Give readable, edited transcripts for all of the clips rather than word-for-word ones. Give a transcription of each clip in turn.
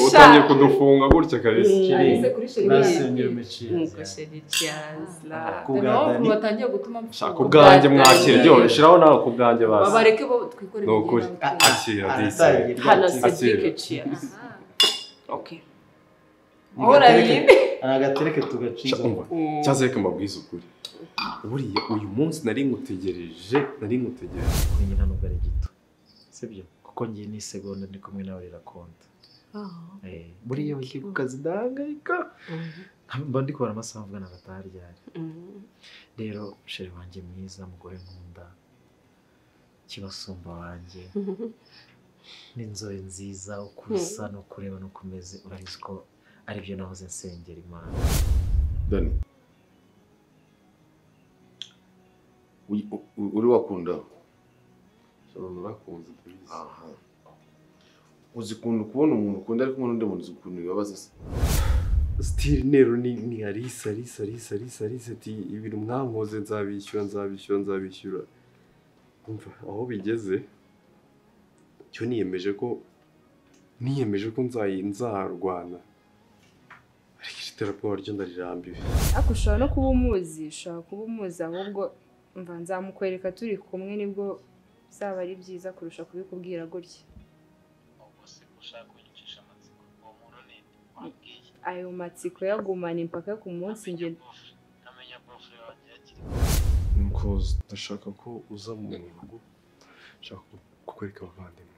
Utangiye kudufunga gutya kabisa. Alice kuri chéri. Nasenyera umeciye. Chéri cheers la. Kubwa batangiye gutuma mfuka. Kubwanjye mwakire ryo shiraho nawe kubwanjye basi. Babareke bo twikore. Nukuri. Akira disi. Hana Cedric cheers. Okay. Agatereke tugaciza. Cyaze reka mbabwize ukuri. Buriya uyu munsi nari ngutegereje. Nyina nubwo ari gito. Sibyo? Kuko ngiye ni segonda ndi kumwe nawe rirakonta. Buriya ugiye ku kazi ndahangayika. Mba ndi kubara amasaha mvugana agataha ryari. Rero chéri wanjye mwiza, mugore nkunda, kibasumba wanjye, n'inzobe nziza, uko usa no kureba no kumeze, urabizi ko aribyo nahoze nsengera Imana. Dani, uri wakunda? Narakunze ndabizi. Aha. Uzi ukuntu kubona umuntu ukunda ariko n'undi muntu uzi ukuntu bibabaza se? Still nero ni Alice ati ibintu mwankoze nzabishyura. Umva aho bigeze cyo niyemeje ko nzarwana. Ariko iterabwoba ryo ndarirambiwe. Ariko ushobora no kuba umuzi, ahubwo mva nzamukwereka turi kumwe nibwo bizaba ari byiza kurusha kubikubwira gutya. Ayo matsiko yagumana impaka ku munsi nge nuko ndashaka ko uza mu rugo, nshaka kukwereka abavandimwe.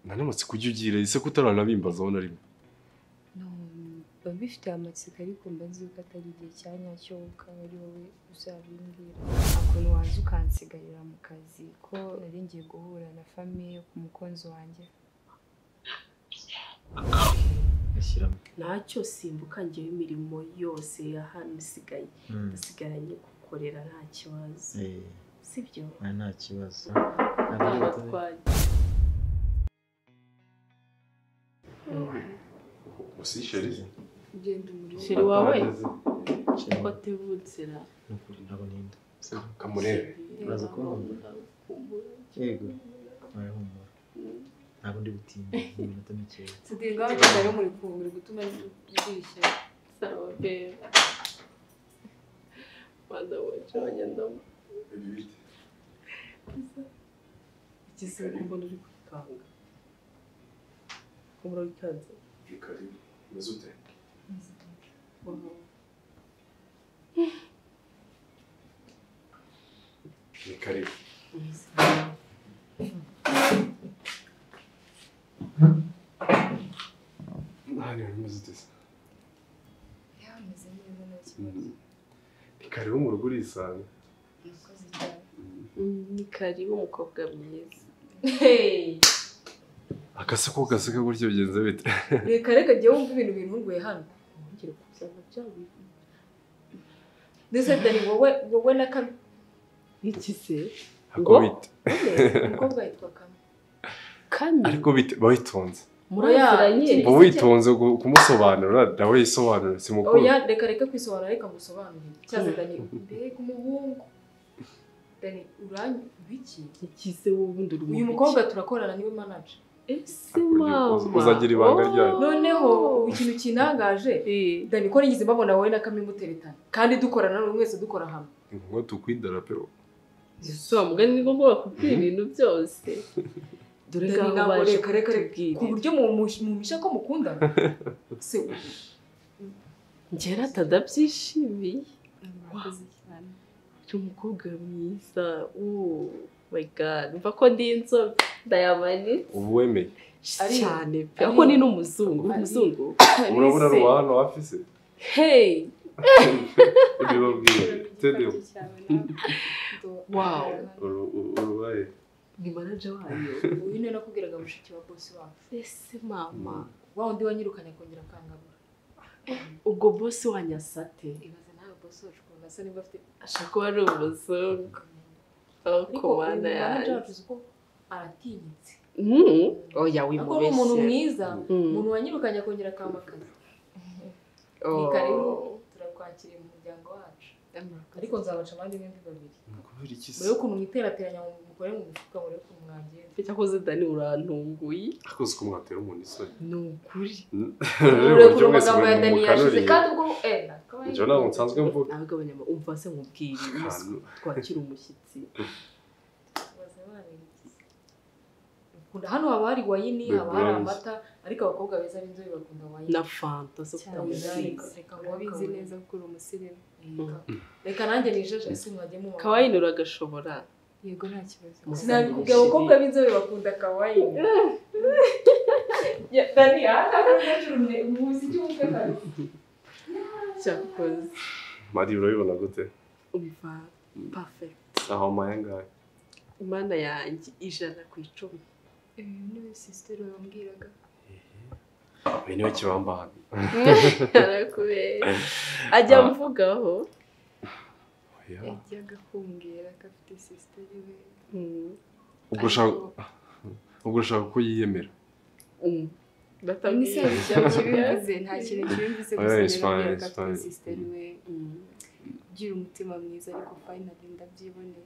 Nta n'amatsiko ujya ugira ese kutaranabimbazaho na rimwe? Mba mbifitiye amatsiko ariko mba nzi ko atari igihe cya nyacyo ukaba ari wowe uzabimbwira. Ukuntu waza ukansigarira mu kazi ko nari ngiye guhura na famiye yo ku mukunzi wanjye. Ntacyo simbuka ngewe imirimo yose ya hano isigaye ndasigaranye gukorera nta kibazo. Sibyo? Nta kibazo. Usi chéri. Genda umurimo. Chéri wawe? Ko tebutsira. Nukuri ntabwo ninda. Kamurebe. Uraza kumbura. Yego. Arahumura. Ntabwo ndi gutinda iminota mikeya. Sidinga rero muri gutuma ndirishya. Sawa be. Wanda waje ndamo. Ikise mbona uri kwikanga. Kumura wikanze. Karibu. Umeze ute? Ni karibu. Hano umeze ute se? Meze neza nta kibazo. Ni karibu mu rugo urisanga. Murakoze cyane. Ni karibu umukobwa mwiza. Akase ko gaseka gutyo bigenze bite? Reka reka jye wumva ibintu bintunguye hano. Ngira kuzana bya bintu. Ndetse Dani wowe na Kami. Iki se? Ngo bite? Umukobwa yitwa Kami. Kami. Ariko bite bawitonze. Muraziranye. Witonze kumusobanura nawe yisobanura si mukuru. Oya reka reka kwisobanura reka musobanurire. Cyaze Dani mbega umuhungu. Dani uranyu biki? Iki se wowe ubundi uri uyu mukobwa turakorana niwe manager. Ese mama uzagira ibanga ryayo. Noneho ikintu kinangaje Dani ko nigeze mbabona wowe na Kami muteretana kandi dukorana n'umwe wese dukora hamwe. Ngo tukwidara pero. So mugani ni ngombwa bakubwira ibintu byose. Dore ngaho baje reka ku buryo mumisha ko mukundana. Se ngera tadabyishimiye. Uri umukobwa mwiza. Oh my God, mva ko ndi inzobe ndayamanitse. Ubu wemeye cyane pe. Ako ni n'umuzungu, umuzungu. Urabona ruwa hano hafi se? Hey. Ibibabwiye. Tedeo. Wow. Urubaye. Ni manager wayo. Uyu niwe nakubwiraga mushiki wa boss wacu. Ese mama. Wa undi wanyirukanye kongera akangabura. Ubwo boss wanyasate. Ibaze nawe boss wacu ukuntu asa niba afite ashaka kuba ari umuzungu. Ariko mana yanjye aratinyitse. Oya wimubeshye. Ariko umuntu mwiza, umuntu wanyirukanye akongera akamakaza. Ni karibu turakwakiriye mu muryango wacu. Ariko nzabaca abandi mwembi babiri. Kubera iki se? Murebe ukuntu mwiterateranya Mukore mu mufuka murebe ukuntu mwagenda. Cyakoze Dani urantunguye. Akoze ko mwatera umuntu isoni. Ni ukuri. Urebe amagambo ya Dani yashize kandi ubwo njyewe ntabwo nsanzwe mvuga. Ntabwo abanyama umva se nkubwire twakira umushyitsi. Hano haba hari wayini, haba hari amata, ariko abakobwa beza b'inzobe bakunda wayini. Na fanta zo kutamusiga. Wabizi neza ko uri umusirimu. Reka nanjye nijeje ese mwajye muba. Kawayini uragashobora. Yego nta kibazo. Sinabikubwiye abakobwa b'inzobe bakunda kawayini. Dani akakubwira umuziki wumve kabisa. Cyakoze. Mari urabibona gute? Umva perfect. Aho mayangaye. Imana yanjye 100%. Niwe sister wambwiraga. Uyu niwe kibambana. Arakubera. Ajya mvugaho. Yajyaga kumbwira ko afite sister we. Ubwo ushaka ko yiyemera. Nise kibivuze nta kintu kibivuze gusa nabwira ko afite sister we. Ugira umutima mwiza ariko finally ndabyiboneye.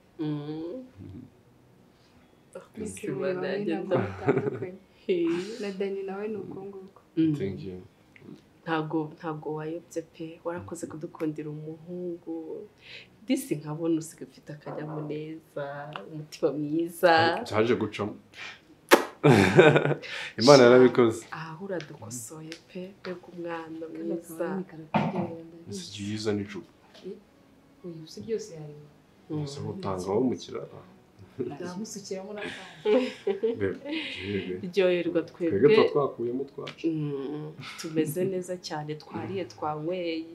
Na Dani nawe ni uko nguko. Thank you. Ntabwo wayobye pe, warakoze kudukundira umuhungu. Disi nkabona usigaye ufite akanyamuneza, umutima mwiza. Cyaje gucamo. Imana yarabikoze. Aha uradukosoye pe, mbega umwana mwiza. Ese n'icupa. Uyu si byose yarimo. Ese utanga wo mu kiraro. Ndamusukiramo n'akandi. Ryoherwa twebwe twakuyemo twacu. Tumeze neza cyane, twariye twanyweye,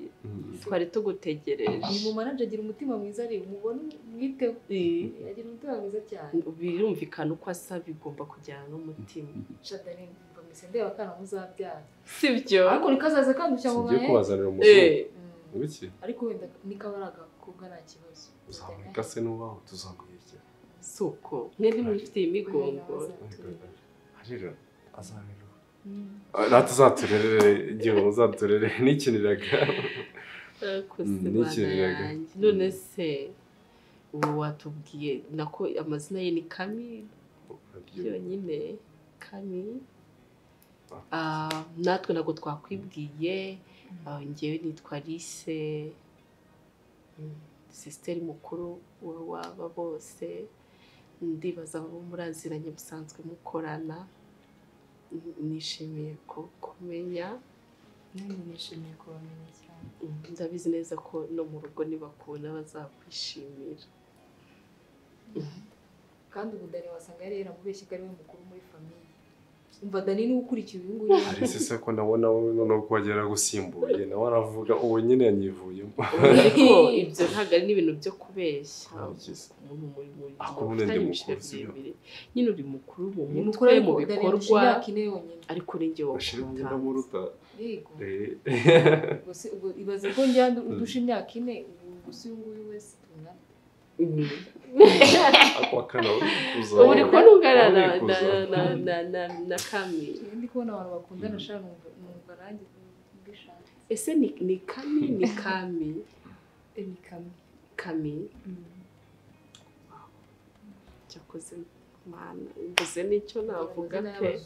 twari tugutegereje. Ni mu manager agira umutima mwiza ari umubona mwiteho. Agira umutima mwiza cyane. Birumvikana uko asa bigomba kujyana n'umutima. Shadani mva ndeba kana muzabyara. Sibyo? Ariko nikazaza kandushya ngo ngiye kubazanira umuzungu. Wiki? Ariko wenda nikaba ari agakobwa nta kibazo. Uzamureka se nubaho tuzamwegera. Suko mwe ntimwifitiye imigongo. Arira azarira. Natuzaturerere igihe uzaturere nikiniraga. Nikiniraga. None se uwo watubwiye nako amazina ye ni Kami yonyine Kami. Natwe ntabwo twakwibwiye. Njyewe nitwa Lise, sisiteri mukuru waba bose. Ndibaza abo muraziranye musanzwe mukorana. Nishimiye kumenya. Nanjye nishimiye kubamenya cyane. Ndabizi neza ko no mu rugo nibakubona bazakwishimira. Kandi ubu Dani wasanga yari yaramubeshye ko ari we mukuru muri famiye. Umva Dani niwe ukurikiye uyu nguyu. Hari se ko ndabona noneho ko wagera gusimbuye nawe aravuga ubu nyine yanyivuyemo. Ariko ibyo ntabwo ari n'ibintu byo kubeshya. Umuntu muri nyine uri mukuru mu mutwe mu bikorwa ariko uri njye wowe. Yego. Ibaze ko njya udusha imyaka 4 ubu uyu nguyu wese tungana. Ubu uri kubona ungana na Kami. Ndi kubona abantu bakundana sha numva nanjye mbishatse. Ese ni Kami ni Kami? Ni Kami. Kami. Cyakoze mana mvuze n'icyo navuga pe.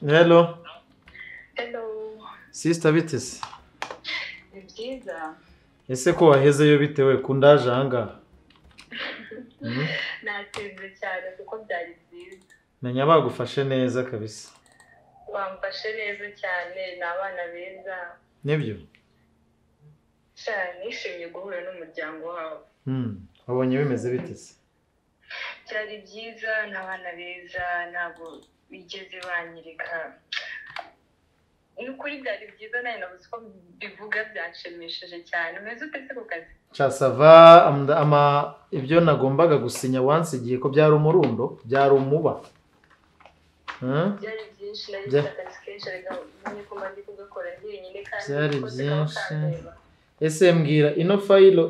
Hello. Hello. Sister bitese. Ni byiza. Ese ko wahezeyo bitewe kundaje ahangaha? Natinze cyane kuko byari byiza. Menya bagufashe neza kabisa. Bamfashe neza cyane, ni abana beza. Nibyo? Sha nishimiye guhura n'umuryango wabo. Wabonye bimeze bitese? Byari byiza, ni abana beza, ntabwo bigeze banyereka. Ni ukuri byari byiza, nawe nabuze uko bivuga, byanshimishije cyane. Umeze ute se ku kazi? Sava ama ibyo nagombaga gusinya wansigiye ko byari umurundo, byari umuba. Byari byinshi, nari mfite akazi kenshi, reka menye ko mba ndi kugakora njyenyine kandi byari byinshi. Ese mbwira ino fayilo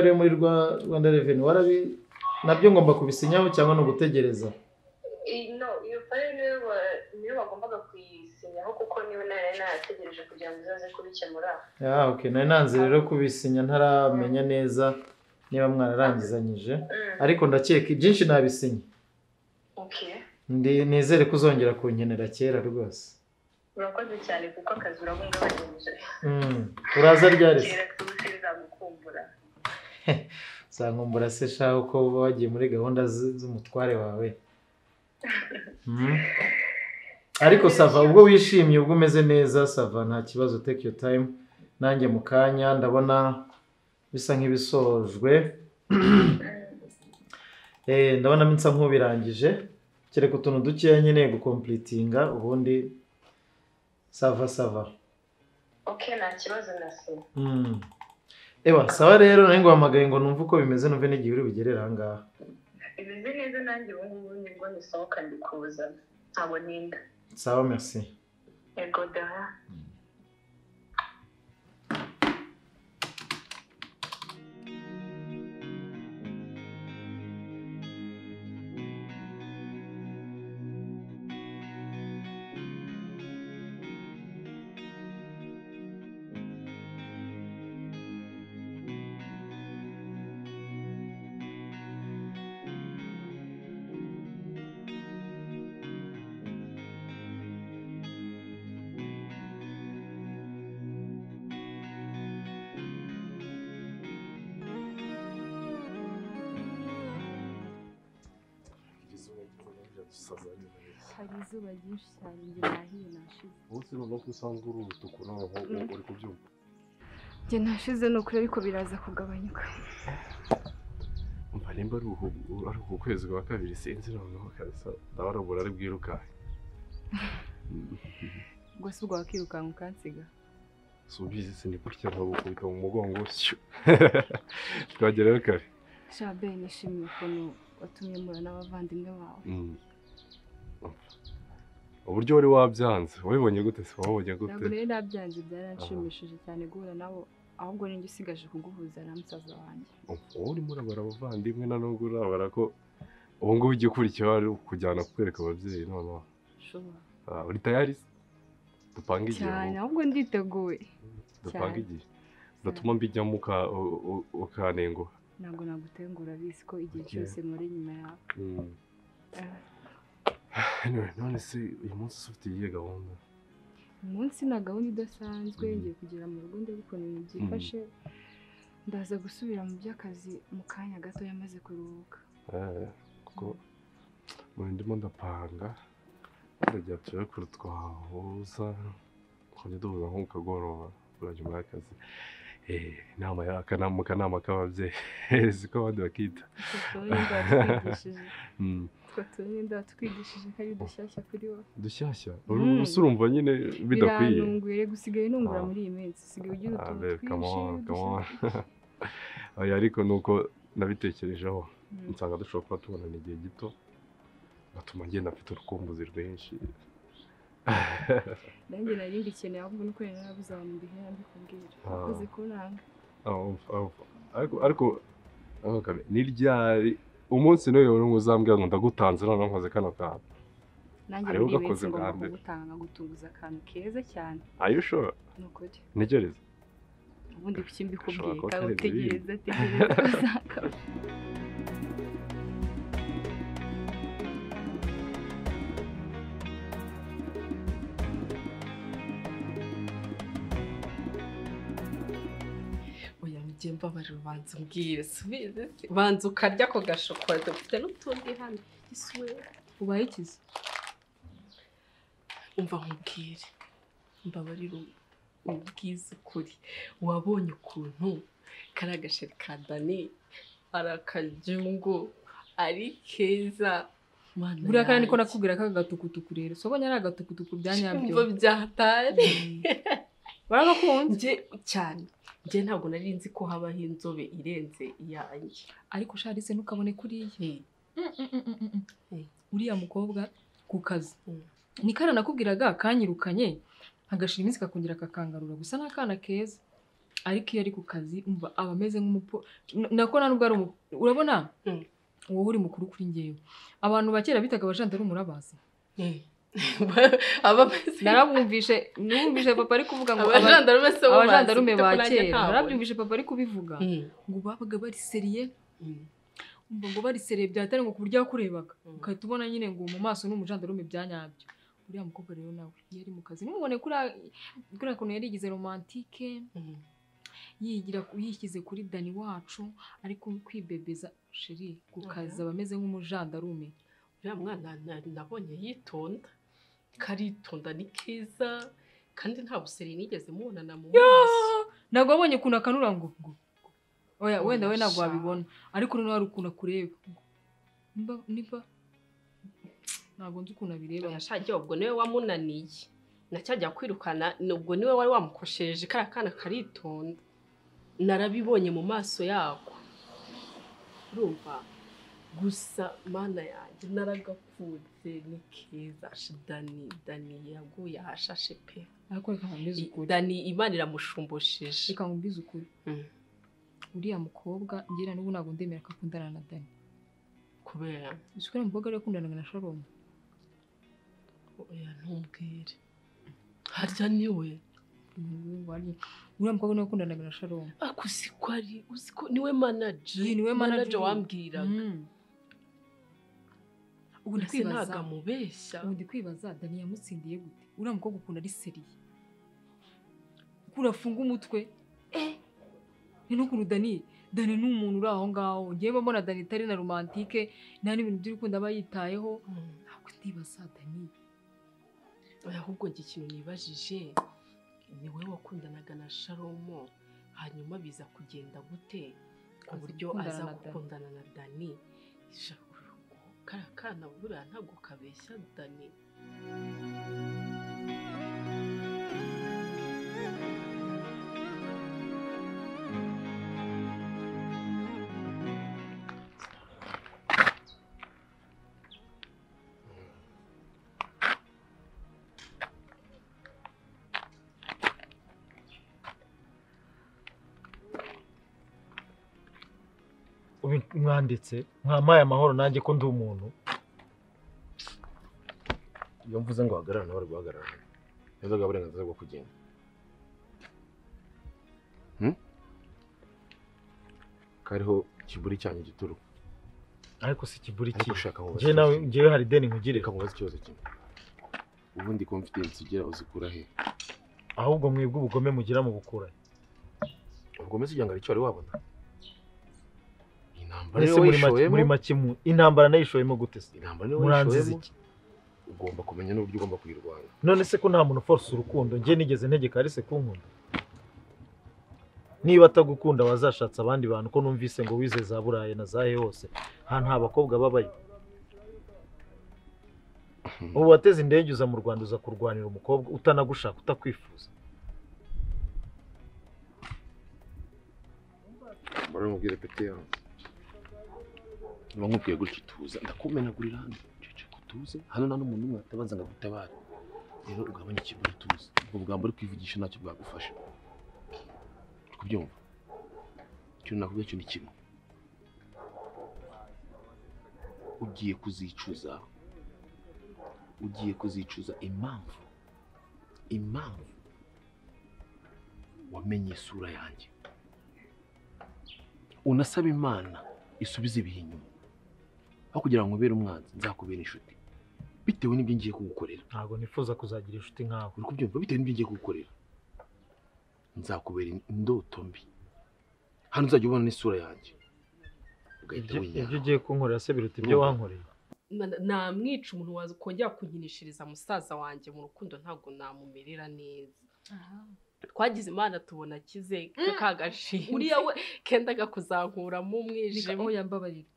yo muri Rwanda Revenue warabi Nabyo ngomba kubisinyaho cyangwa ni ugutegereza? No, iyo file niyo bagombaga kuyisinyaho kuko niyo nari nategereje kugira ngo uzaze kubikemura. Ah, okay, nari nanze rero kubisinya ntaramenya neza niba mwararangizanyije, ariko ndakeka ibyinshi nabisinye. Okay. Ndi nizere ko uzongera kunkenera kera rwose. Urakoze cyane kuko akazi urabungabanyije. Uraza ryari se? Kera tuzagukumbura. Uzankumbura se shaho ko uba wagiye muri gahunda z'umutware wawe. Ariko sava ubwo wishimye ubwo umeze neza, sava nta kibazo, take your time. Nanjye mu kanya ndabona bisa nk'ibisojwe. Ndabona nsa nk'ubirangije, kereka utuntu dukeya nkeneye gukompletinga, ubundi sava sava. Okay, nta kibazo nasi. Ewa sawa rero, nari nguhamagaye ngo numve uko bimeze, numve n'igihe uri bugerere aha ngaha. Bimeze neza, nanjye ubu ngubu nibwo nisohoka ndi kuza, ntabwo ninda. Sawa, merci. Ego daha. Hari izuba ryinshi cyane, njye nahiye nashize. Umunsi noneho ko usanzwe uri umutuku noneho uri kubyumva. Njye nashize ni ukuri, ariko biraza kugabanyuka. Umva nimba ari uku kwezi kwa kabiri sinzi noneho kabisa, ndabona ari bwirukanke. Ubwo si ubwo wakirukanka ukansiga? Si ubizi se ni gutya nkagukubita mu mugongo syo. Twagerayo kare. Shabe, nishimiye ukuntu watumye mura n'abavandimwe bawe. Uburyo wari wabyanze wabibonye gute se? Wabonye gute? Ntabwo nari nabyanze, byaranshimishije cyane guhura nabo, ahubwo ninjye usigaje kuguhuza na musaza wanjye. Wowe urimo urabara abavandimwe na nubwo urabara ko ubu ngubu igikurikiyeho ari ukujyana kukwereka ababyeyi noneho. Uri tayari se? Dupange igihe cyane, ahubwo nditeguye. Dupange igihe udatuma mbijyamo ukanenguha. Ntabwo nagutengura, bizi ko igihe cyose muri inyuma yawe. None se uyu munsi ufite iyihe gahunda? Uyu munsi nta gahunda idasanzwe, ngiye kugera mu rugo ndebe ukuntu ibintu byifashe, ndaza gusubira mu by'akazi mu kanya gato yamaze kuruhuka. Kuko muri ndimo ndapanga ndagira turebe kure twahuza, tukajya duhuza nko mu kagoroba buriya nyuma y'akazi. Inama mu kanama k'ababyeyi siko abandi bakita. Utwo twigishije ko ari dushyashya kuri wowe. Dushyashya? Ubu urumva nyine bidakwiye. Birantunguye, gusigaye nungura muri iyi minsi, usigaye ugira utuntu twinshi. Ariko nuko nabitekerejeho nsanga dushobora kuba tubonana igihe gito, gatuma ngenda mfite urukumbuzi rwinshi. Nanjye nari mbikeneye, ahubwo nuko nari narabuze abantu mbihera mbikubwira. Urakoze kunanga. Ariko ni ryari umunsi n'uyu uzambwira ngo ndagutanze noneho nkoze kano kantu? Nanjye muri iyi minsi ngomba kugutanga nkagutunguza akantu keza cyane. Are you sure? Ni ukuri. Ntegereze. Ubundi kuki mbikubwiye? Tegereza, tegereza uzakabona. Mbabarira, ubanza umbwire, subize banza ukarya ako gashokora, dufite n'utundi hano. Isuwe ubaye ikize? Umva nkubwire, mbabarira ubwize ukuri, wabonye ukuntu kariya gasheri ka Dani ari akajyungu, ari keza. Buriya kandi niko nakubwira ka gatukutuku rero, so ubonye ari agatukutuku bya nyabyo. Umva byatari. Baragakunze cyane. Njye ntabwo nari nzi ko habaho inzobe irenze iyanjye. Ariko Charisse ntukabone kuriya. Uriya mukobwa ku kazi ni kana nakubwiraga kanyirukanye agashira iminsi kakongera kakangarura, gusa n'akana keza. Ariko iyo ari ku kazi umva aba ameze nk'umupo, nako nta nubwo ari urabona Wowe uri mukuru kuri njyewe. Abantu bakera bitaga abajandarume urabazi. Narabumvishe, numvishe papa ari kuvuga ngo abajandarume se bo abajandarume ba kera. Narabyumvishe papa ari kubivuga ngo babaga bari seriye. Umva ngo bari seriye byatari ngo kuburyo yakurebaga ukahita ubona nyine ngo mu maso n'umujandarume byanyabyo. Uriya mukobwa rero nawe yari mu kazi numubone kuri kuntu yarigize romantique yigira yishyize kuri Dani wacu ariko kwibebeza sheri ku kazi abameze nk'umujandarume. Uriya mwana nabonye yitonda, karitonda ni keza kandi nta buseri nigeze mubonana mu maso. Ntabwo wabonye ukuntu akanura ngo oya wenda we ntabwo wabibona ariko noneho hari ukuntu akureba niba ntabwo nzi ukuntu abireba. Yashagiye ubwo niwe wamunaniye nacyajya kwirukana, ubwo niwe wari wamukoshereje. Kariya kana karitonda narabibonye mu maso yako. Urumva gusa mana yanjye naragakunze ni keza. Dani yaguye ahashashe pe. Ariko reka nkubwize ukuri, Dani Imana iramushumbushije. Reka nkubwize ukuri, uriya mukobwa ngira n'ubu ntabwo ndemera ko akundana na Dani. Kubera uzi ko uriya mukobwa ari akundanaga na Shalom. Oya ntumbwire, harya niwe uriya mukobwa niwe akundanaga na Shalom. Ako uzi ko niwe manager, niwe manager wambwiraga. Ubu ndikwibaza mubeshya. Ubu ndikwibaza Dani yamutsindiye gute? Uriya mukobwa ukuntu ari seriye, ukuntu afunga umutwe ni n'ukuntu Dani ni umuntu uri aho ngaho. Ngewe mbona Dani itari na romantique nta n'ibintu by'urukundo aba yitayeho. Ntabwo ndibaza Dani. Ahubwo njye ikintu nibajije ni wowe wakundanaga na Shalom hanyuma biza kugenda gute ku buryo aza gukundana na Dani? Kariya kana buriya ntabwo kabeshya Dani. Mwanditse mwamaye amahoro nanjye ko ndi umuntu. Iyo mvuze ngo hagarara nawe ari guhagarara, neza uburenganzira bwo kugenda. Kariho kiburi cyanjye gituruka. Ariko si kiburi ki? Njye nawe njyewe hari deni nkugire. Reka nkubaze ikibazo kimwe. Ubundi confidence ugira uzikura he? Ahubwo mwebwe ubugome mugira mu bukura. Ubugome se ngo ari cyo wari wabona? Muri make intambara nayishoyemo gute se? Muranziza iki? Ugomba kumenya n'uburyo ugomba kuyirwanya. None se ko nta muntu force urukundo, njye nigeze ntegeka Alice kunkunda? Niba atagukunda wazashatse abandi bantu, ko numvise ngo wize za Burayi na zahe hose nta nta bakobwa babayo. Ubu wateze indege uza mu Rwanda uza kurwanira umukobwa utanagushaka utakwifuza. Baramubwira pete yawe. Nkubwiye gutya tuza ndakumenagurira hano ceceka utuze hano nta n'umuntu umwe atabanza ngo agutabare. Rero ugabanye ikiburi tuze, ubwo bwambo uri kwivugisha ntacyo bwagufasha. Uri kubyumva? Ikintu nakubwiye cyo ni kimwe, ugiye kuzicuza, ugiye kuzicuza impamvu wamenye isura yanjye. Unasaba Imana isubize ibihe inyuma. Aho kugira ngo nkubere umwanzi nzakubera inshuti bitewe n'ibyo ngiye kugukorera. Ntabwo nifuza kuzagira inshuti nkawe. Uri kubyumva? Bitewe n'ibyo ngiye kugukorera nzakubera indoto mbi. Hano uzajya ubona n'isura yanjye. Ibyo ugiye kunkorera se biruta ibyo wankoreye? Namwica umuntu waza kongera kunkinishiriza musaza wanjye mu rukundo ntabwo namumerera neza. Twagize Imana tubona akize kagashinze uriya we kendaga kuzankuramo umwijima. Oya mbabarira,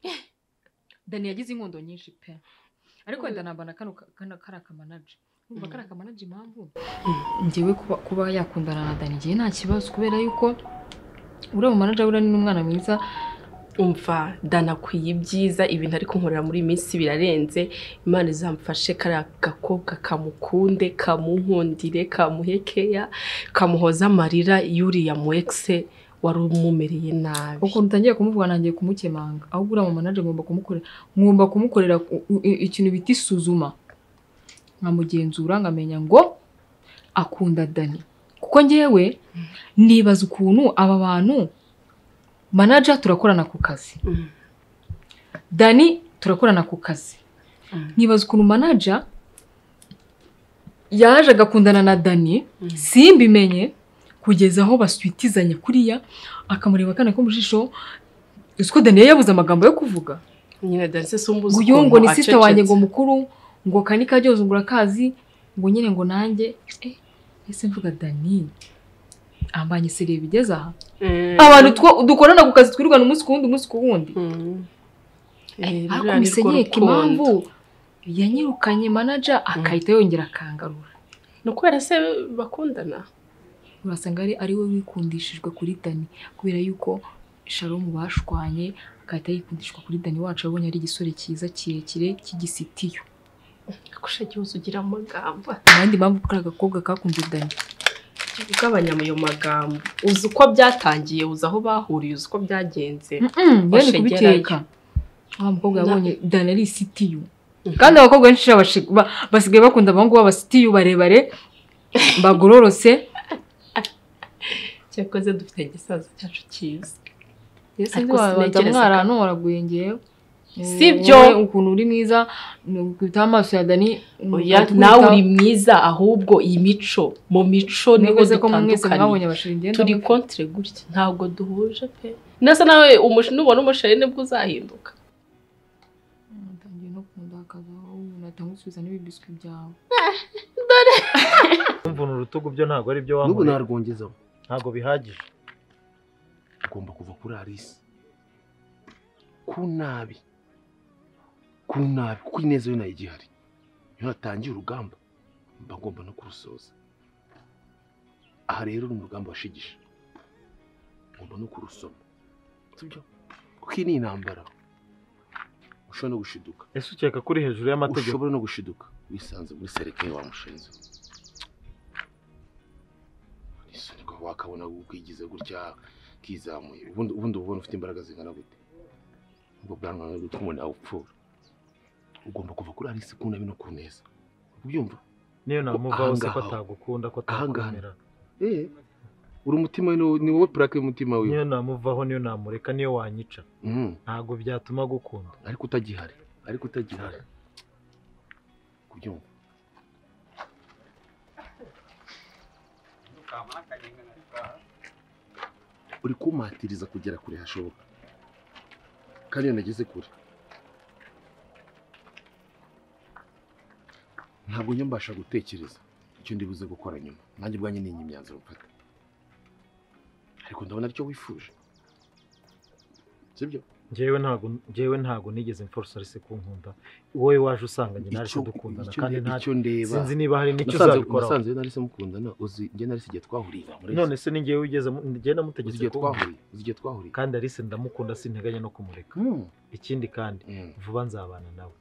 Dani yagize inkondo nyinshi pe. Ariko wenda nambana kano kari akamanaje. Urumva kari akamanaje impamvu njyewe kuba yakundana na Dani ngiye nta kibazo, kubera yuko uriya manager uriya ni umwana mwiza. Umva Dani akwiye ibyiza, ibintu ari kunkorera muri minsi birarenze. Imana izamfashe kariya gakobwa kamukunde kamunkundire kamuhekeya kamuhoza amarira yuriya mu ex Wari umumereye nabi. Ukuntu utangiye kumuvuga nangiye kumukemanga. Ahubwo uriya mu manager ngomba kumukorera ikintu bita isuzuma. Nkamugenzura nkamenya ngo akunda Dani. Kuko ngewe nibaza ukuntu aba bantu manager turakorana ku kazi. Dani turakorana ku kazi. Nibaza ukuntu manager yaje agakundana na Dani simbimenye kugeza aho baswitizanye kuriya akamureba kana ko mujisho usko Dani yabuze amagambo yo kuvuga. Nyine Dani se sumbuza ukuntu ngo ni sister wanjye ngo mukuru ngo kanika ryoze ngura kazi ngo nyine ngo nanjye ese mvuga Dani ambanye seriye bigeza aha. Abantu dukorana ku kazi twirugana umunsi ku wundi umunsi ku wundi. Ariko misenyeka impamvu yanyirukanye manager akahita yongera akangarura. No kubera se bakundana. Urasanga ari we wikundishijwe kuri Dani kubera yuko Shalom bashwanye akahita yikundishwa kuri Dani wacu abonye ari igisore cyiza kirekire cy'igisitiyo. Akusha cyose ugira amagambo. Abandi mpamvu kuri agakobwa kakunze Dani. Ugabanya ayo magambo. Uzi uko byatangiye, uzi aho bahuriye, uzi uko byagenze. Bari kubiteka. Wa mukobwa yabonye Dani ari isitiyo. Kandi abakobwa benshi basigaye bakunda abahungu b'abasitiyu barebare bagororose. Cyakoze dufite igisaza cyacu cyiza. Ariko sintekereza waraguye ngewe. Sibyo ukuntu uri mwiza ukubita amaso ya Dani. Oya nawe uri mwiza ahubwo iyi mico mu mico niho dutandukanye. Turi contre gutya ntabwo duhuje pe. Nasa nawe nubona umusheri nibwo uzahinduka. Ntangiye no kundakaza unatangusubiza n'ibibiswi byawe. Dore umvuna urutugu byo ntago ari byo wankoreye. N'ubu narwongezaho. Ntago bihagije. Ugomba kuva kuri Alice. Ku nabi. Ku nabi kuko ineza yo nayo igihari. Iyo natangiye urugamba mba ngomba no kurusoza. Aha rero ni urugamba washigisha. Ngomba no kurusoma. Sibyo? Kuko iyi ni intambara. Ushobora no gushiduka. Ese ukeka kuri hejuru y'amategeko? Ushobora no gushiduka wisanze muri sereke wa mushenzi. Isunika wakabona ukwigize gutya kizamuye. Ubundi ubona ufite imbaraga zingana gute? Ubwo bwanwa no gutuma upfura. Ugomba kuva kuri Alice ku nabi no ku neza. Ubyumva? Niyo namuvaho se ko atagukunda ko atakwemera. Uri umutima ni wowe plaque y'umutima wiwe. Niyo namuvaho niyo namureka niyo wanyica. Ntago byatuma gukunda. Ariko utagihari. Kubyumva. Uri kumatiriza kugera kure hashoboka. Kandi iyo nageze kure ntabwo njya mbasha gutekereza icyo ndibuze gukora nyuma. Nanjye ubwanjye ni imyanzuro mfata. Ariko ndabona aricyo wifuje. Sibyo? Njyewe ntago nigeze mforce Alice kunkunda. Wowe waje usanga njye naje dukundana kandi ntacyo ndeba. Sinzi niba hari n'icyo uzabikora. Nasanze Alice mukundana uzi njye Alice igihe twahuriye. None se ni njyewe ugeze njye namutegetse ko uzi igihe twahuriye. Kandi Alice ndamukunda sinteganya no kumureka. Ikindi kandi vuba nzabana nawe.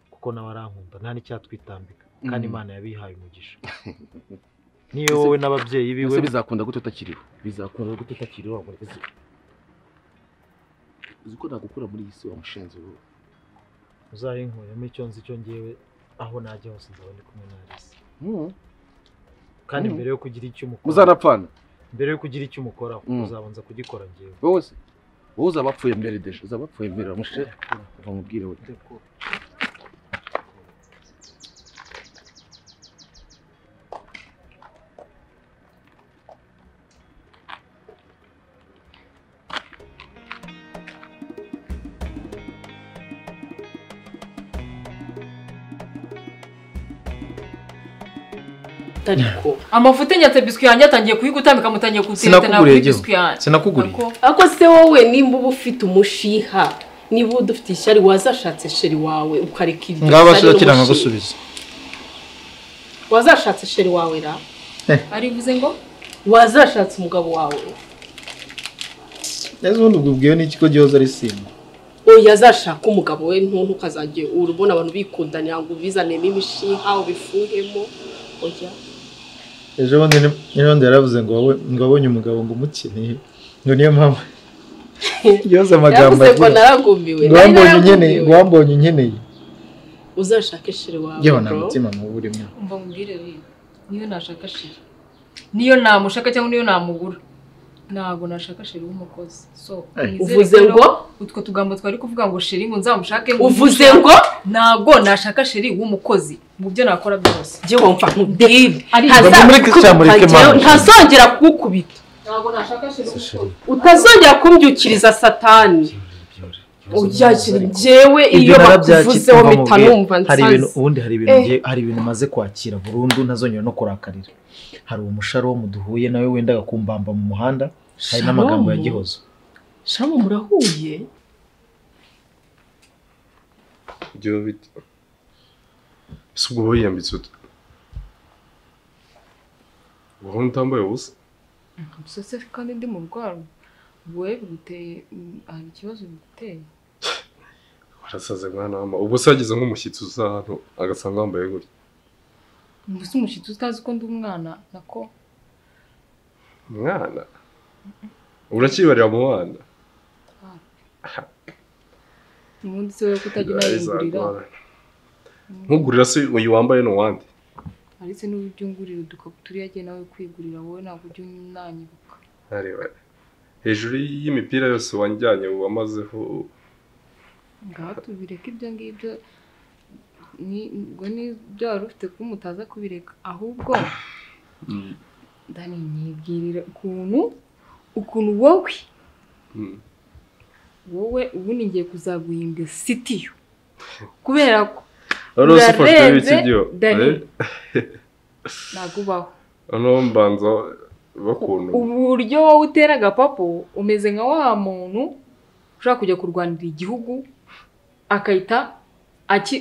Kuko nawe arankunda nta n'icyatwitambika kandi Imana yabihaye umugisha. Niyo wowe n'ababyeyi biwe bizakunda gute utakiriho? Bizakunda gute utakiriho? Uzi ko nagukura muri iyi si wa mushenzi wowe. Uzayinkuyemo icyo nzi cyo ngewe aho najya hose nzaba ndi kumwe na Alice. Kandi mbere yo kugira icyo umukora muzarapfana. Mbere yo kugira icyo umukoraho uzabanza kugikora ngewe. Wowe se wowe uzabapfuye mbere deje uzabapfuye mbere mushe bamubwire we. Amavuta nyatse biswi yanjye atangiye kuyigutambika mutangiye kutireta na biswi yanjye. Sinakuguriye. Ako se wowe nimba uba ufite umushiha, niba udufite ishyari wazashatse sheri wawe ukareka ibyo. Ngaba bashakira nkagusubiza. Wazashatse sheri wawe ra? Arivuze ngo wazashatse umugabo wawe. Neza ubundi ubwo n'iki ko gihoza ari simba. Oya azashaka umugabo we ntuntu kazagiye urubona abantu bikundanira ngo ubizanemo imishiha ubifuhemo. Oya Ejo bundi yaravuze ngo wowe ngo abonye umugabo ngo umukeneye Ngo niyo mpamvu yoza amagambo yavuze ngo naragumiwe. Ngo wambonye unkeneye. Uzashake sheri wawe. Yewe nta mutima mubi urimo. Umva nkubwire rero, niyo nashaka sheri, niyo namushaka cyangwa niyo namugura, ntabwo nashaka sheri w'umukozi. So uvuze ngo utwo tugambo twari kuvuga ngo sheri ngo nzamushake, ngo uvuze ngo ntabwo nashaka sheri w'umukozi mu byo nakora byose. Jye wumva nkubwire, ntazongera kugukubita, ntabwo nashaka sheri w'umukozi, utazongera kumbyukiriza satani. Jewe iyo bakuvuzeho mpita numva nsaze. Ubundi hari ibintu maze kwakira burundu ntazongera no kurakarira. Hari umusharomu duhuye nawe wendaga kumbamba mu muhanda, hari n'amagambo ya Gihozo. Sharomu murahuye? Ibyo bite? Ese ubwo wiyambitse ute? Wowe utambaye ubusa? Gusa kandi ndi mu rwaro. Wowe biguteye, hari ikibazo biguteye? Warasaze mwana wama. Ubwo se wagize nk'umushyitsi uza hano agasanga wambaye gutya? Mbese umushyitsi utazi ko ndi umwana nako? Umwana? Urakibarira mu bana? Ubundi se wowe kutajya unayingurira? Nkugurira se uyu wambaye ni uwande? Ariko n'uburyo ungurira udukapu turiya agiye nawe kwigurira, wowe ntabwo ujya unanyibuka. Areba hejuru y'imipira yose wanjyanye wamazeho. Ngaho tubireke ibyo ngibyo, ngo ni byo wari ufite kuba mutaza kubireka, ahubwo Dani nyibwirira ukuntu wowe ubundi ngiye kuzaguhimbwa sitiyo kubera ko urarenze Dani ntabwo ubaho mbanza bakuntu uburyo wowe utera agapapu umeze nka wa muntu ushobora kujya kurwanira igihugu akahita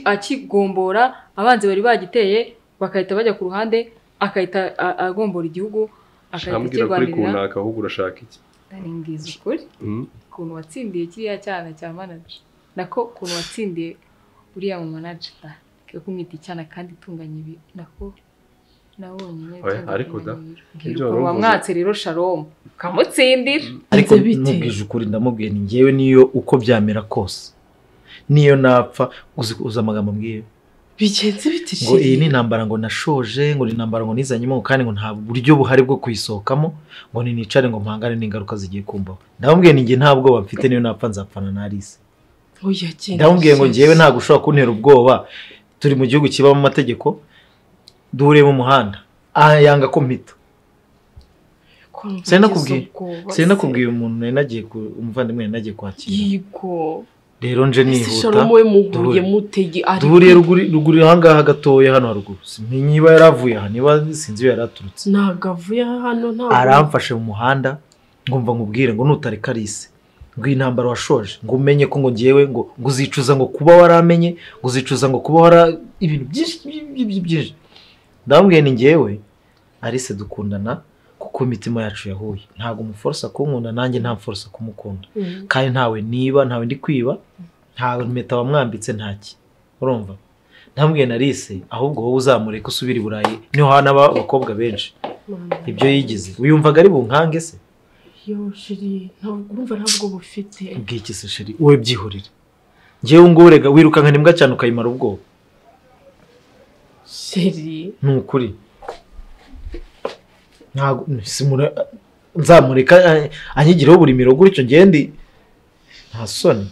akigombora abanzi bari bagiteye bakahita bajya ku ruhande akahita agombora igihugu akahita akirwanirira. Ahubwo urashaka iki? Dani mbwiza ukuri ukuntu watsindiye kiriya cyana cya manager, nako ukuntu watsindiye uriya mu manager cyo kumwita icyana kandi itunganye ibi nako nabonye. Ariko da ibyo wamwatse rero Shalom kamutsindira. Ariko nubwije ukuri ndamubwiye ni ngewe niyo uko byamera kose niyo napfa uzi amagambo mbwiye bigenze bite ngo iyi ni intambara ngo nashoje, ngo ni intambara ngo nizanyemo kandi ngo nta buryo buhari bwo kuyisohokamo, ngo ni nicare ngo mpangane n'ingaruka zigiye kumbaho. Ndamubwiye ni nge nta bwoba mfite niyo napfa nzapfana na Alice. Ndamubwiye ngo ngewe ntabwo ushobora kuntera ubwoba, turi mu gihugu kibamo amategeko, duhuriye mu muhanda yanga ko mpita. Sinakubwiye umuntu nari nagiye umuvandimwe nari nagiye kwakira. Yego. Rero nje nihuta duhuriye ruguru ahangaha gatoya hano haruguru, niba yaravuye aha niba sinzi iyo yaraturutse, ntabwo avuye hano, ntabwo aramfashe mu muhanda ngomva nkubwire ngo nutareka Alice ngo intambara washoje ngo umenye ko ngo ngewe ngo uzicuza ngo kuba waramenye, ngo uzicuza ngo kuba wara ibintu byinshi byinshi. Ndamubwiye ni ngewe Alice dukundana kuko imitima yacu yahuye, ntabwo umuforosa kunkunda nanjye nta mforosa kumukunda, kandi ntawe niba ntawe ndi kwiba, nta mpeta wamwambitse ntaki, urumva? Ndamubwiye na Alice ahubwo wowe uzamureka usubire i Burayi niho hana abakobwa benshi ibyo yigize uyumvaga ari bunkange se? Yo sheri ntabwo urumva ntabwo bufite bw'iki se sheri, wowe byihorere ngewe ngorega wirukankana imbwa cyane ukayimara ubwoba sheri. Ni ukuri ntabwo nzamureka anyigireho buri mirongo gutyo ngende nta soni.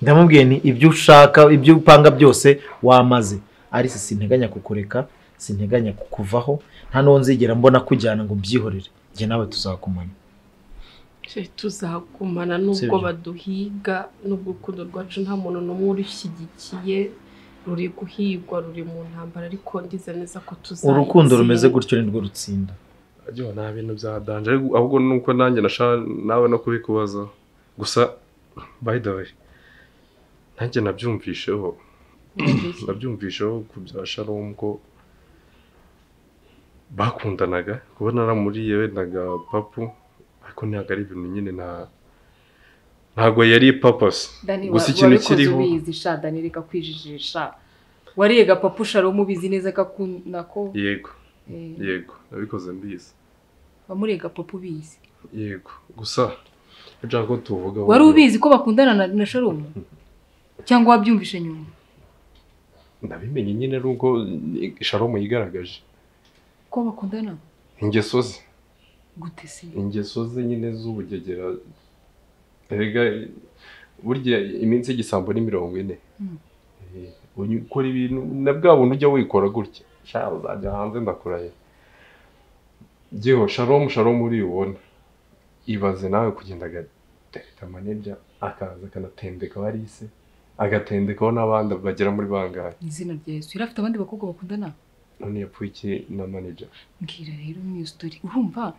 Ndamubwiye ni ibyo ushaka ibyo upanga byose wamaze, Alice sinteganya kukureka, sinteganya kukuvaho, nta n'uwo nzigera mbona kujyana ngo mbyihorere, njye nawe tuzakumana. Tuzakumana nubwo baduhiga, nubwo urukundo rwacu nta muntu n'umwe urushyigikiye, ruri guhigwa ruri mu ntambara, ariko ndize neza ko tuzatsinda. Urukundo rumeze gutyo nirwo rutsinda. Agiye nta bintu bya danger, ahubwo nuko nanjye nashaka nawe no kubikubaza. Gusa by the way nanjye nabyumvisheho ku bya Shalom ko bakundanaga, kuba naramuriye wendaga papu, ariko ntabwo ari ibintu nyine ntabwo yari purpose. Gusa ikintu kiriho ubizi sha Dani, reka kwijijisha, wariyega papu Shalom ubizi neza ko nako. Yego yego nabikoze mbizi. Wamurega papu ubizi? Yego, gusa nshaka ko tuvuga. Wari ubizi ko bakundana na Shalom cyangwa wabyumvishe nyuma? Nabimenye nyine ruko Shalom yigaragaje ko bakundana. Ingeso ze gute se? Ingeso ze nyine z'ubugegera. Erega burya iminsi y'igisambo ni 40. Ukora ibintu na bwa buntu ujya wikora gutya, sha uzajya hanze ndakuraye. Giho Shalom uri ubona. Ibaze nawe kugenda agatereta manager akaza akanatendeka barise agatendekaho n'abandi bagera muri bangahe. Izina rya Yesu, yari afite abandi bakobwa bakundana? None yapfuye iki na manager? Mbwira rero niyo story. Urumva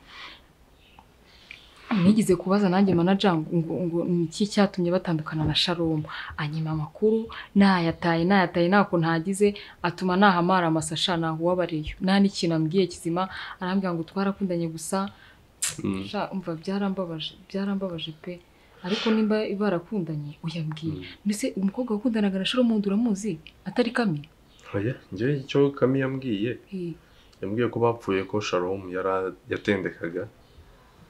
nigeze kubaza nanjye manager ngo niki cyatumye batandukana na Shalom, anyima amakuru nayataye nako ntagize atuma nahamara amasasha naho wabareyo nta n'ikintu ambwiye kizima, arambwira ngo twarakundanye gusa. Sha umva byarambabaje pe. Ariko nimba barakundanye uyambwiye. Mbese umukobwa wakundanaga na Shalom uramuzi atari Kami? Oya, njye icyo Kami yambwiye ko bapfuye ko Shalom yatendekaga,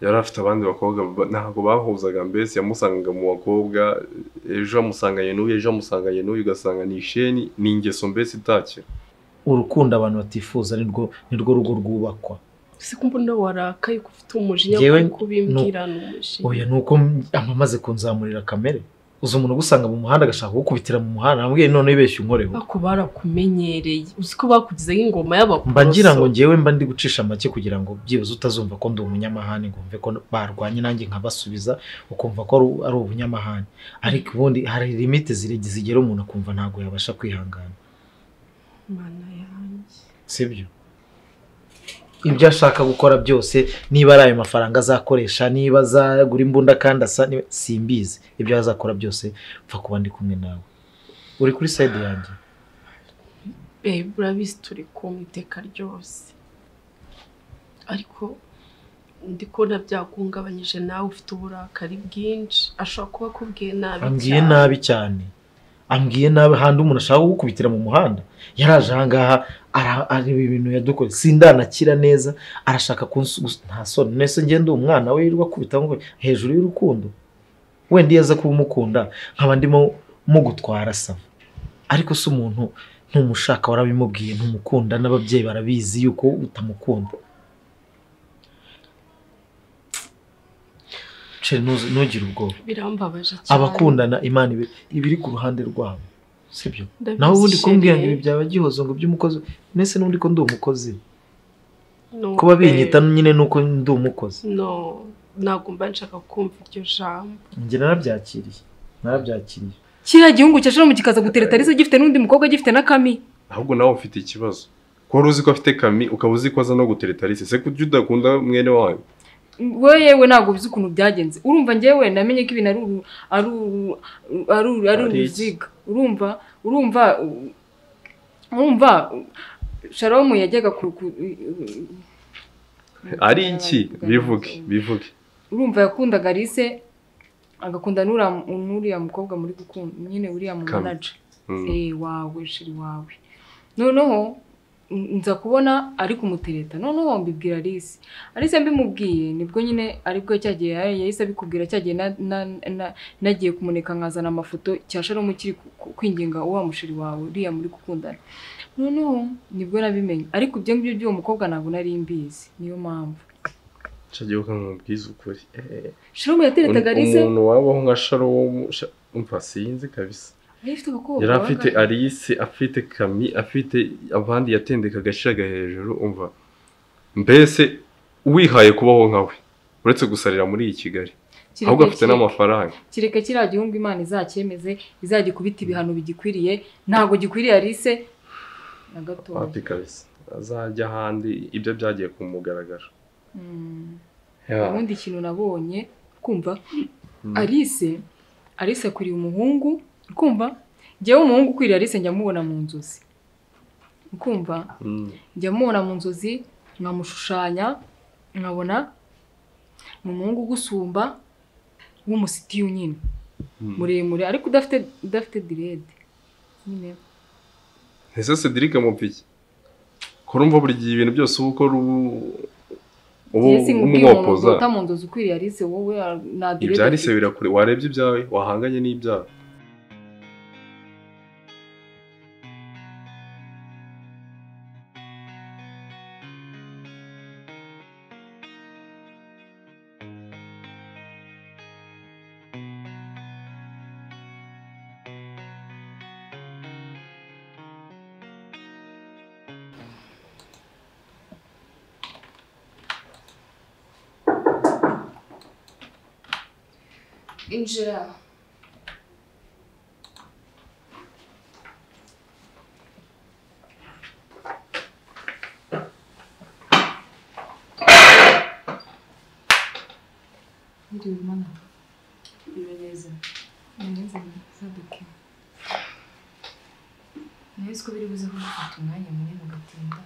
yari afite abandi bakobwa ntabwo bahuzaga, mbese yamusangaga mu bakobwa, ejo amusanganye n'uyu, ejo amusanganye n'uyu, ugasanga ni isheni, ni ingeso mbese itakira. Urukundo abantu batifuza nirwo rugo rwubakwa. Se kumbona warakaye ko ufite umujinya kubimbwira n'umujinya. Oya, nuko amaze kunzamurira kamere. Uzi umuntu gusanga mu muhanda agashaka gukubitira mu muhanda, namubwiye none ibeshye unkoreho. Bako barakumenyereye, uzi ko bakugizeho ingoma y'abaporoso. Mba ngira ngo njyewe mba ndi gucisha make kugira ngo byibuze utazumva ko ndi umunyamahane, ngo mve ko barwanye nanjye nkabasubiza ukumva ko ari ubunyamahane. Ariko ubundi hari limite zigera umuntu akumva ntago yabasha kwihangana. Mana yanjye. Sibyo? Ibyo ashaka gukora byose, niba ari ayo mafaranga azakoresha, niba azagura imbunda kandi asa, simbizi. Ibyo azakora byose mfa kuba ndi kumwe nawe. Uri kuri side yanjye. Babe, urabizi turi kumwe iteka ryose. Ariko ndi kubona byakungabanyije nawe ufite uburakari bwinshi. Ashobora kuba akubwiye nabi cyane. Ambwiye nabi cyane. Ambwiye nabi handi umuntu ashaka gukubitira mu muhanda. Yaraje ahangaha areba ibintu yadukoze, sindanakira neza, arashaka nta soni. Nese ngende umwana we yirirwa akubita ngo hejuru y'urukundo. Wenda iyo aza kuba umukunda nkaba ndimo mugutwara sava. Ariko se umuntu ntumushaka warabimubwiye, ntumukunda n'ababyeyi barabizi yuko utamukunda. Ntugire ubwoba. Birambabaje cyane. Abakundana Imana ibiri ku ruhande rwabo. Sibyo? Naho ubundi kumbwira ngo ibi byaba gihozo ngo by'umukozi, nese n'undi ko ndi umukozi. Kuba binyita nyine nuko ndi umukozi. No, ntabwo mba nshaka kumva iryo jambo. Njye narabyakiriye. Kiriya gihungu cya Shalom kikaza gutereta Alice gifite n'undi mukobwa gifite na Kami. Ahubwo nawe ufite ikibazo. Ko wari uzi ko afite Kami ukaba uzi ko aza no gutereta Alice, se kuki udakunda mwene wawe? We yewe ntabwo uzi ukuntu byagenze. Urumva njyewe namenye ko ibintu ari uruziga. Urumva Shalom yajyaga ku ari iki bivuge. Urumva yakundaga Alice agakunda n'uriya mukobwa muri gukunda nyine uriya mu manager. Wawe shiri wawe. Noneho nza kubona ari kumutereta. Noneho mbibwira Alice. Alice mbimubwiye nibwo nyine aribwo cyagiye yahise abikubwira cyagiye nagiye kumuneka nkazana amafoto cya Shalom kiri kwinginga uwa mushiri wawe uriya muri gukundana. Noneho nibwo nabimenye. Ariko ibyo ngibyo by'uwo mukobwa ntabwo nari mbizi. Niyo mpamvu. Cyagiye ukamubwiza ukuri. Shalom yateretaga Alice. Umuntu wabaho nka Shalom umva sinzi kabisa. Yari afite Alice, afite Kami, afite abandi yatendekaga ashiraga hejuru, umva mbese wihaye kubaho nkawe uretse gusarira muri iyi Kigali, ahubwo afite n'amafaranga. Kireka kiriya gihungu Imana izacyemeze, izagikubita ibihano bigikwiriye, ntabwo gikwiriye Alice na gatoya. Papi kabisa azajya ahandi, ibyo byagiye kumugaragara. Ubundi ikintu nabonye kumva Alice akwiriye umuhungu. Kumva njyewe umuhungu ukwiriye Alice njya mubona mu nzozi. Kumva njya mubona mu nzozi nkamushushanya nkabona ni umuhungu ugusumba w'umusitiyu nyine muremure ariko udafite direde nyine. Ese Cedric amupiki ko urumva buri gihe ibintu byose uba ukora Ubu umwopoza uta mu nzozi ukwiriye Alice wowe na direct. Ibya Alice birakure, warebye ibyawe wahanganye n'ibyawe. Injira. Mwiriwe mana. Mwiriwe neza. Neza zaduke. Nahise ko biri buze kugufata umwanya munini ugatinda.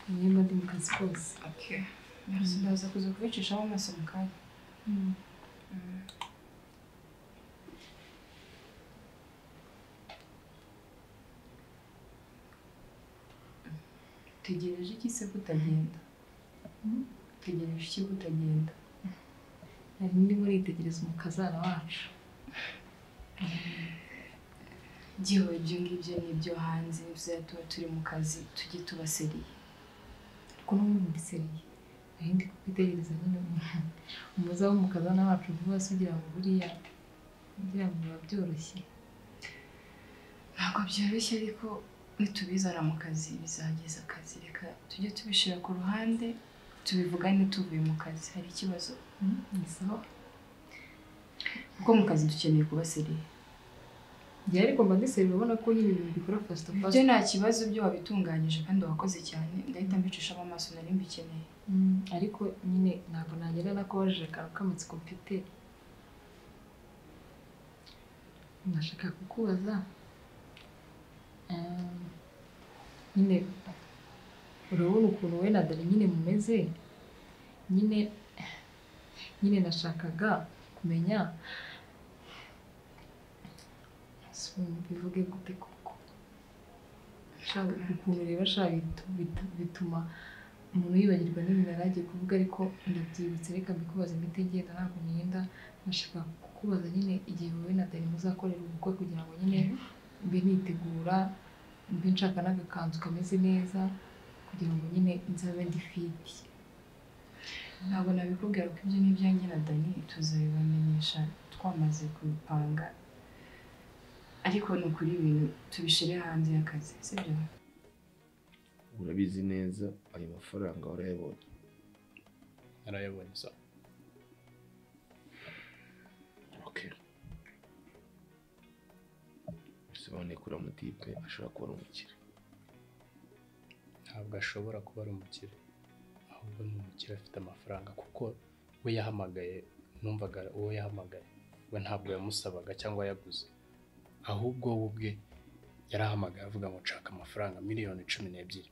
Nimba ndi mu kazi kose. Okay. Merci, ndaza kuza kubicishamo amaso mu kanya. Utegereje iki se kutagenda? Utegereje iki kutagenda? Nari ndimo nitegereza umukazana wacu. Giho ibyo ngibyo ni ibyo hanze, tuba turi mu kazi tujye tuba seriye. Ariko n'ubundi ndi seriye. Nari ndi kukwitegereza nyine umuza w'umukazana wacu vuba se ugira ngo buriya ugira ngo biba byoroshye. Ntabwo byoroshye ariko nitubizana mu kazi bizageza akazi, reka tujye tubishira ku ruhande tubivugane tuvuye mu kazi. Hari ikibazo? Ni sawa. Kuko mu kazi dukeneye kuba seriye. Njye ariko mba ndi seriye, ubona ko nyine ibintu bikora fast fast. Ibyo nta kibazo, byo wabitunganyije kandi wakoze cyane, ndahita mbicishamo amaso nari mbikeneye. Ariko nyine ntabwo nagenda nakubajije akantu k'amatsiko mfite. Ndashaka kukubaza nyine urabona ukuntu we na Dani nyine mumeze, nyine nashakaga kumenya bivuge gute koko. Ukuntu reba bituma umuntu yibagirwa n'ibintu yari agiye kuvuga, ariko ndabyibutse reka mbikubaze mpite ngenda ntabwo ntinda. Nashaka kukubaza nyine igihe wowe na Dani muzakorera ubukwe kugira ngo nyine mbe nitegura, mbe nshaka n'agakanzu kameze neza kugira ngo nyine nzabe ndi fit. Ntabwo nabikubwira ko ibyo ni ibyanjye na Dani, tuzabibamenyesha twamaze kubipanga, ariko ni ukuri ibintu tubishire hanze y'akazi, sibyo? Urabizi neza ayo mafaranga warayabonye? Narayabonye sa. Okay. Bisobanuye ko uriya mutipe ashobora kuba ari umukire. Ntabwo ashobora kuba ari umukire, ahubwo ni umukire afite amafaranga, kuko we yahamagaye, numvaga uwo yahamagaye we ntabwo yamusabaga cyangwa yaguze, ahubwo we ubwe yarahamagaye avuga ngo nshaka amafaranga 12,000,000.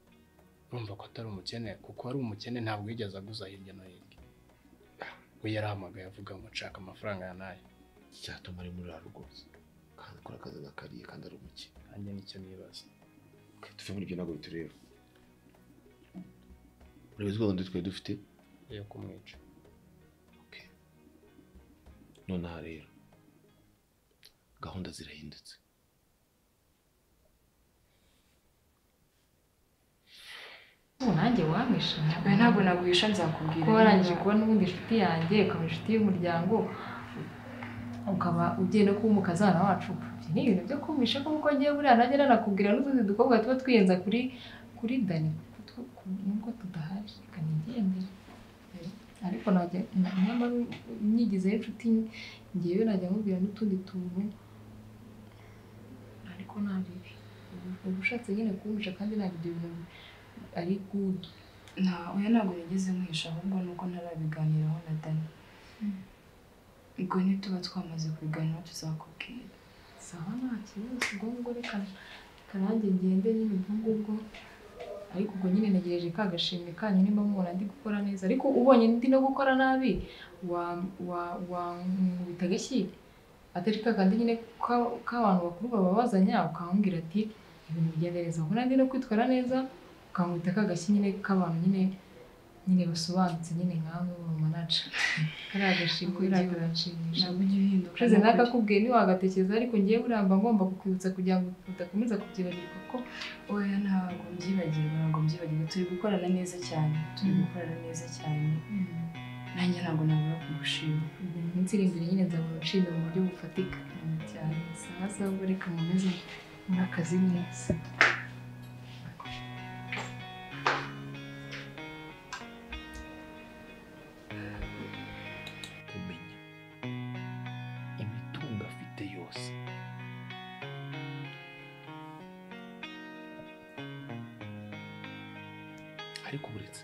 Urumva ko atari umukene, kuko ari umukene ntabwo yigeze aguza hirya no hirya. We yarahamagaye avuga ngo nshaka amafaranga ya nayo. Icyatuma ari muri rwose kandi akora akazi nka kariya kandi ari umukire. Nanjye nicyo nibaza. Tuve muri ibyo ntabwo bitureba. Urabizi ko gahunda twari dufite yo kumwica. Okay. Nonaha rero gahunda zirahindutse. Nanjye wamwisha? Oya ntabwo naguhisha, nzakubwira. Kuko warangije kuba n'ubundi inshuti yanjye, ukaba inshuti y'umuryango, ukaba ugiye no kuba umukazana wacu. Ibyo ni ibintu byo kumwisha kuko ngiye buriya nanjye nanakubwira n'utundi dukobwa tuba twiyenza kuri Dani, nubwo tudahari reka nigendere. Ariko najya nyamara nyigizeyo inshuti ngewe najya nkubwira n'utundi tuntu, ariko nta bibi. Uba ushatse nyine kumwisha kandi ntabwo ibyo bintu ari good. Nta oya ntabwo nigeze nkwisha, ahubwo nuko ntarabiganiraho na Dani. Ubwo nituba twamaze kubiganiraho tuzakubwira. Sawa nta kibazo, ubwo ngubwo reka nanjye ngende nyine ubwo ngubwo. Ariko ubwo nyine ntegereje ka gashimwe kanyu nimba mubona ndi gukora neza, ariko ubonye ndi no gukora nabi wankubita agashyi, atari ka kandi nyine k'abantu bakuru bababazanya, ukambwira ati ibintu bigenda neza, ubwo nandi no kwitwara neza ukankubita ka gashyi nyine k'abantu nyine Nyine basobanutse nyine nkawe mu manager. Kariya gashimwe buriya karanshimisha. Ntabwo ujya uhinduka. Ushize nakakubwiye ntiwagatekereza ariko ngewe buriya mba ngomba kukwibutsa kugira ngo udakomeza kubyibagirwa ko oya ntabwo mbyibagirwa, turi gukorana neza cyane, nanjye ntabwo nabura kugushima. Mu minsi iri imbere nyine nzabona ushimira mu buryo bufatika cyane. Sawa sawa, reka mumeze nk'akazi neza. Kumenya imitungo afite yose, ariko uretse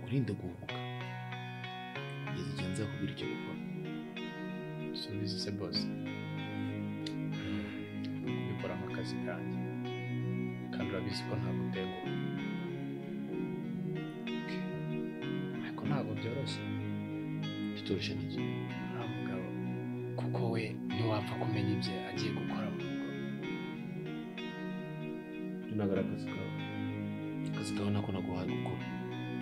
urinde guhubuka kugeza igihe nzakubwira icyo gukora. Subiza se boss, kubikora nk'akazi kanjye kandi urabizi ko ntabwo utenguha, ariko ntabwo byoroshye. Bitoroshye n'iki? Nta mugabo, kuko we ntiwapfa kumenya ibyo agiye gukora mu rugo. Ntabwo ari akazi kawe, akazi kawe nako naguhaye gukora.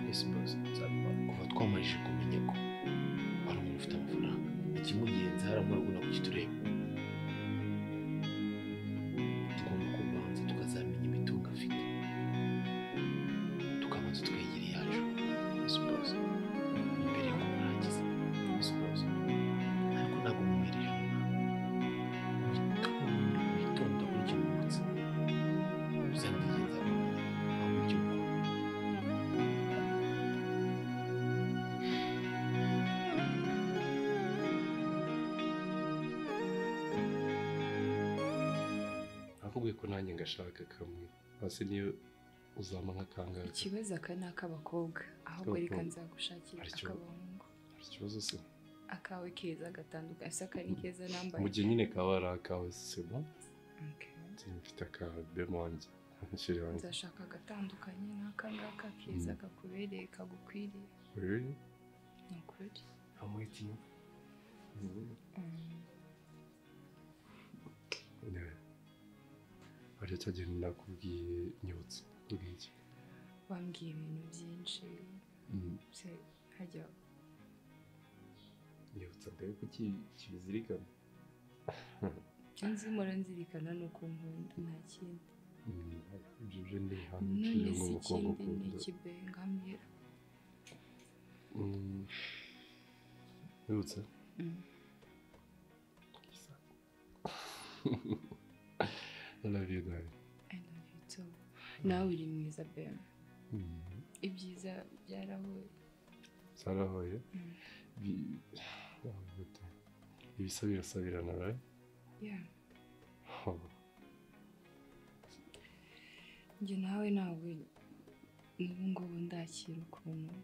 Yes boss, nzabikora. Kuva twamarije kumenya ko ari umuntu ufite amafaranga, ikimugenza haramurabona kukitureba. Tugomba kubanza tukazamenya imitungo afite, tukabanza tukayigira iyacu. Yes boss, mbere yo kumurangiza. Yes boss, ariko ntabwo mumwirije witonde, witonda kuri icyo mwibutsa, uzamwigenza kumenya aho icyo gukora. Nakubwiye ko nanjye ngashaka kamwe, hasi niyo uzampa nk'akangahe. Ikibazo aka ni ak'abakobwa, ahubwo reka nzagushakira ak'abahungu. Hari ikibazo se? Akawe keza gatandukanye, se aka ni keza nambaye. Mu gihe nyine kaba ari akawe c'est bon. Mfite akabe wanjye. Nzashaka agatandukanye n'aka ngaka keza kakubereye kagukwiriye. Really? Ni ukuri. I'm waiting. Hariya cyagihe nakubwiye nyibutse kubwiye iki? Wambwiye ibintu byinshi. Se hajya nyibutsa ndebe ko kibizirikana. Nzi mpora nzirikana ni uko nkunda nta kindi. Ibyo byo ni hano none se ikindi ni ikibengamira. Nyibutse? I love you, darling. I love you too. Nawe uri mwiza Ben. Ibyiza byarahuye. Byarahuye? Ibisa birasabirana, right? Yeah. Njye nawe ntabwo n'ubu ngubu ndakira ukuntu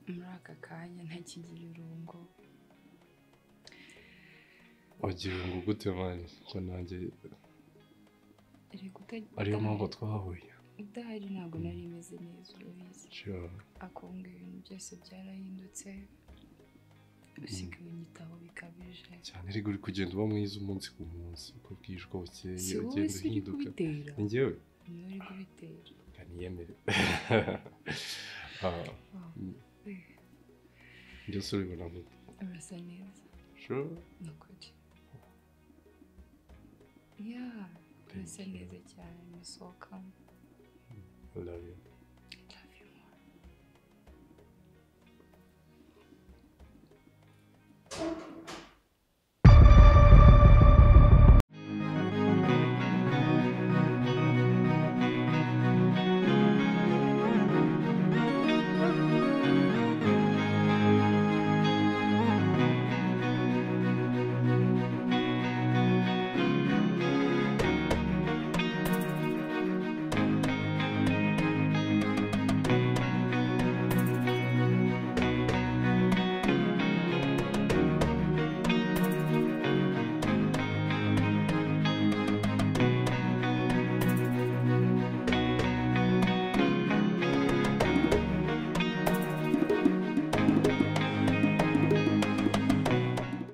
muri aka kanya ntakigira irungu. Wagira irungu gute mani? Ko nanjye ariyo mpamvu twahuye. Udahari ntabwo nari meze neza, urabizi. Akonga ibintu byose byarahindutse, usigaye unyitaho bikabije cyane. Ariko uri kugenda uba mwiza umunsi ku munsi, uko bwije uko bukeye ugenda uhinduka. Ni njyewe? Ni wowe uri kubitera. Reka niyemere. Byose urabibona gute? Urasa neza. Sure? Ni ukuri. Yeah, urasa neza cyane, musohokamo. I love you.